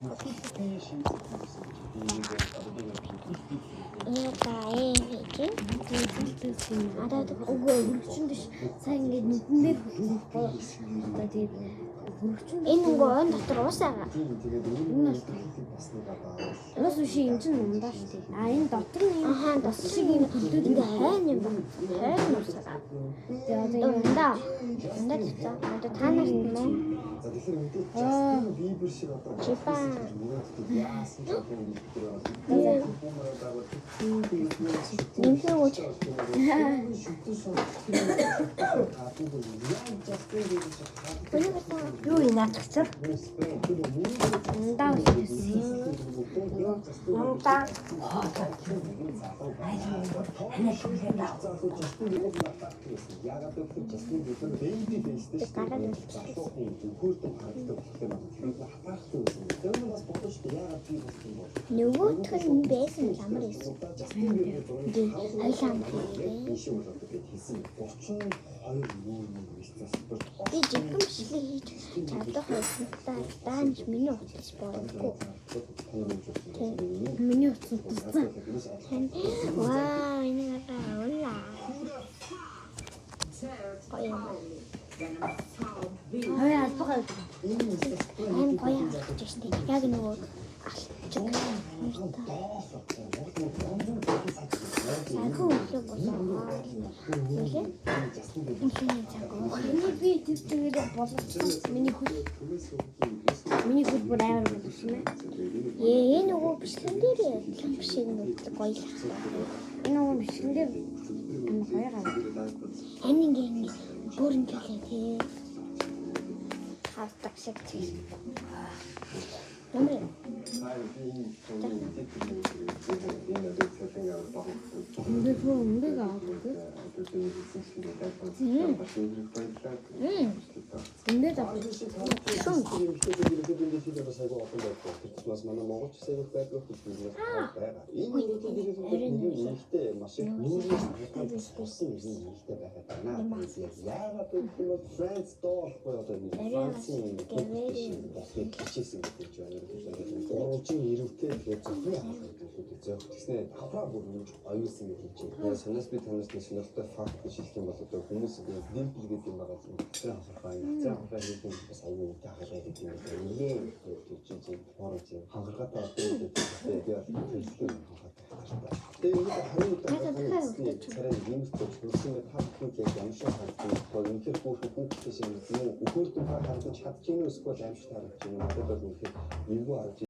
Энэ одоо ийм хийж. Одоо Үгүй, өргөчн биш. Сайн ингээд нүдэн дээр хөтлөхгүй. Одоо тэгээд өргөчн. Энэ нөгөө он дотор ус байгаа. Энэ бол ус биш, энэ чинь ундаа шүү дээ. А, энэ дотор нь юм Ахаа, бас шиг юм хөлдөөд. Ингээ хайн юм байна. Хайн ус байгаа. Тэгээ одоо энэ Ундаа. Ундаа тавьсан. Одоо та нарт мөн За, тэгэхээр мэдээж Justin Bieber шиг одоо Жипа. яасан ч одоо энэ Нэмхэн үуч. Юу юм наадах чинь? Ундаа ус. Ундаа. Яагаад гэвэл Justin Bieber baby face-тэй шүү Гараад дээ. үлдчихсэн. Залуухан өгөөртөн харагддаг болохоор тэр хатаахтай байсан. Тэр нь бас бодож шүү дээ. Яагаад би болсон юм бол? Нөгөөх нь байсан бол амар байсан. Justin Bieber Ингээ хоёлаа амар хийгээ. биш юм болоод тэгээд хийсэн. 32 юу юм хэлсэн. Би жинхэнэ бичлэг хийж чадах байсан та даанч миний утас болдгоо. Миний утас утассан. Вау, энэ гараа ула. Гоё юм. Хоёр албага байдаг. Аим гоё харагдаж штэ. Яг нөгөө алчиг. Сайхан өглөө болоо. Нүлээ. Нүлээ цаг уух. Миний би тэр чигээр боловсон. Миний хөл. Миний хөл бүр амар боловсон ээ. Ээ, энэ нөгөө бичлэгэн дээр адилхан биш, энэ нүдл гоё л хаа. Энэ нөгөө бичлэгэн дээр амар гоё гараа. Тань ингээ ингээ бүр ингээлийн тий. Хавдаг шиг тий. Ямар юм? Өндөр хөө өндөг аваад. Өндөр аваад. Бас манай монголч сайг байдаг гэж би байгаа. Энэ нэг юм нэмэгтэй маш их нийгмийн болсон юм нэмэгтэй байгаад байна. Яагаад гэх юм бол Франц доор буюу одоо нэг Францын болохыг хичээсэн гэж байна. Гурвалжин ирвтэй, тэгээд зөвхөн хаалгыг зөөх тэгснэ давхраа бүр нэмж оюусан гэж хэлж байна. Санаас би танаас нэг сонирхолтой факт гэж хэлэх юм бол одоо хүмүүс dimple гэдэг юм байгаа юм. Хацраа хахархаа, хацраа хахархаа хийх юм бас аюу үнэтэй хахархаа гэдэг юм байна. Нилээн тэгж чинь хоорож юм. Хангаргаатай одоо гэдэг би бол төлөвлөсөн хангаргаатай хахартай. Тэгээ ингээд 20 удаа царай нэмэгтэй төрсөн та бүхэнд яг ямар шиг харагдах вэ? Үнэхээр хүүхэд хүүхдтэй шиг юм уу? Өхөрдөн харагдаж чадчих юм уу? Эсвэл аимшигтай харагдаж юм уу? Надад бол үнэхээр эвгүй харагдаж